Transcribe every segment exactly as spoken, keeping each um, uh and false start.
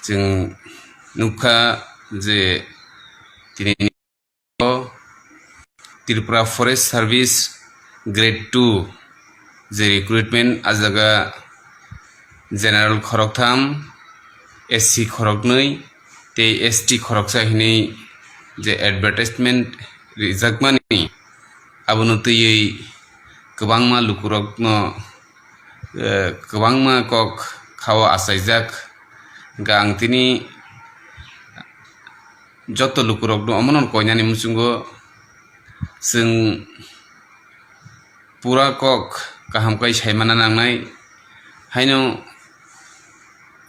Chwng nukha je tini o Tripura Forest Service Grade two je recruitment, a jaga general khoroktham, S C khoroknwi tei S T khoroksa hinwi je advertisement rijakmani, abono twiwi kwbangma lukurokno, eh, kwbangma kok khao achaijak. Hwnkhe ang tini joto lukurokno omono koinani muchungo chwng pura kok kaham kai saimana nangnai, haino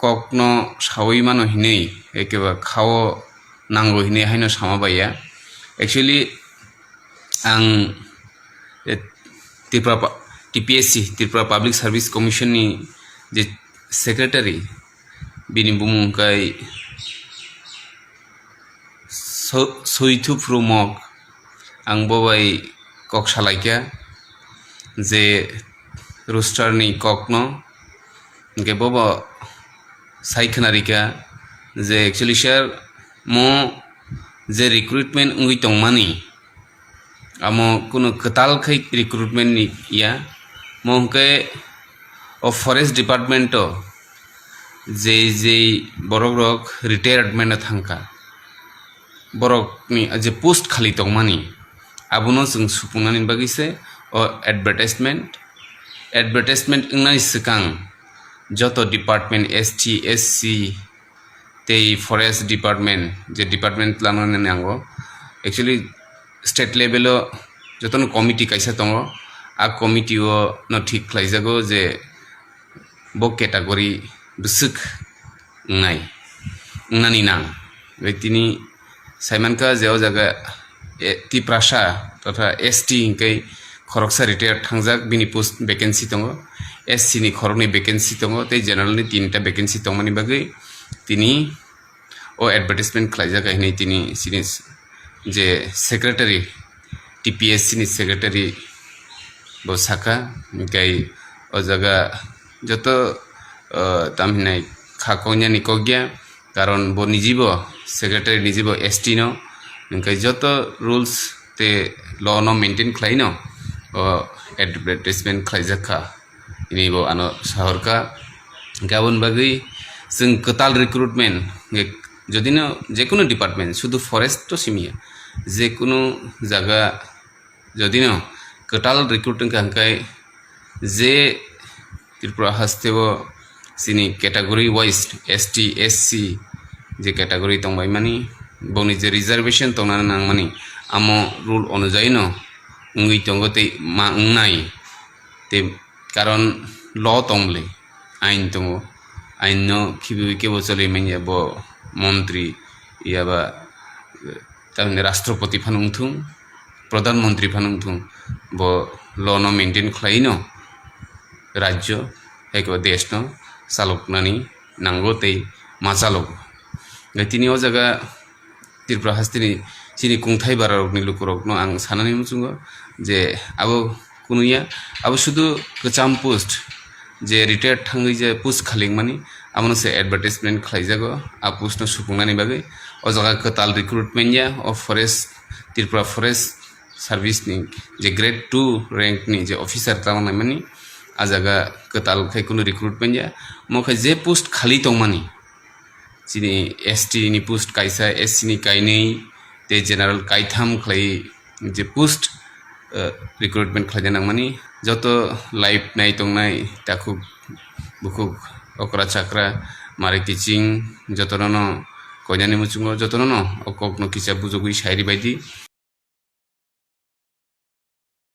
kokno saui mano hinwi, ekeba khao nango hinwi haino sama baiya. Actually, ang, eh, Tripura pa-, T P S C, Tripura Public Service Commission ni je secretary, bini bumung kai So-, Soithu Phru Mok, ang bo bai kok salaikha je roster ni kokno, hwnkhe bo bo sai khwnarikha je actually sir, mo je recruitment wngwi tongmani, amo kunu kwtal khai recruitment ni ya, mo hwnkhe o forest department o je je borok rok retirement o thangkha, borok ni je post khali tongmani, abono chwng supungnani bagwi se o advertisement. Advertisement wngnani swkang joto department, S T, S C, tei forest department, je department lanani nango, actually state level o jotono committee kaisa tongo, a committee o no thik khlaijago je bo category bwswk wngnai, wngnani nang. Bai tini saimankha je o jaga, e, Tiprasa totha S T hwnkhe khoroksa retired thangjak, bini post vacancy tongo, S C ni khoroknwi vacancy tongo, tei general ni tinta vacancy tongmani bagwi tini o advertisement khlaijak hinwi tini chini s-, je secretary, T P S C ni secretary bo sakha, hwnkhe o jaga joto, uh, tam hinai kha koknani kokya, karon bo nijibo secretary nijibo S T no, hwnkhe joto rules tei law no maintain khlaino o advertisement khlaijak kha. Ini bo ano sahorkha. Hwnkhe aboni bagwi chwng kwtal recruitment, hwnkhe jodino jekunu department, sudu forest to simiya, jekunu jaga jodino kwtal recruit wngkha, hwnkhe je Tripura haste o chini category wise S T, S C je category tongbaimani, boni je reservation tongnani nangmani, amo rule onujai no wngwi tongo tei ma wngnai. Tei karon law tong bwle, ain tongo, ain no khibiwi kebo choli manya, bo montri yaba, eh, tamni rastropoti phano wngthung, pradhan montri phano wngthung, bo law no maintain khlai no rajyo eko desh no chaloknani nango tei ma chalogo. Tini o jaga Tripura hasteni chini kungthai bararokni lukurokno ang sanani muchungo je abo kunuya, abo sudu kwcham post je retired thangwi je post khalingmani, abono se advertisement khlaijago, a post no supungnani bagwi. O jaga kwtal recruitment ya, o forest, Tripura Forest Service ni je grade two rank ni je officer tamo naimani, a jaga kwtal khai kunu recruitment ya, mo khai je post khali tongmani, chini S T ni post kaisa, S C ni kainwi, tei general kaitham khlai je post, eh, recruitment khlaina nangmani. Joto live nai tongnai takhuk bukhuk, okra chakra, mari kiching, jotono no koinani muchungo, jotono no o kokno kisa bujogwi sai ribaidi.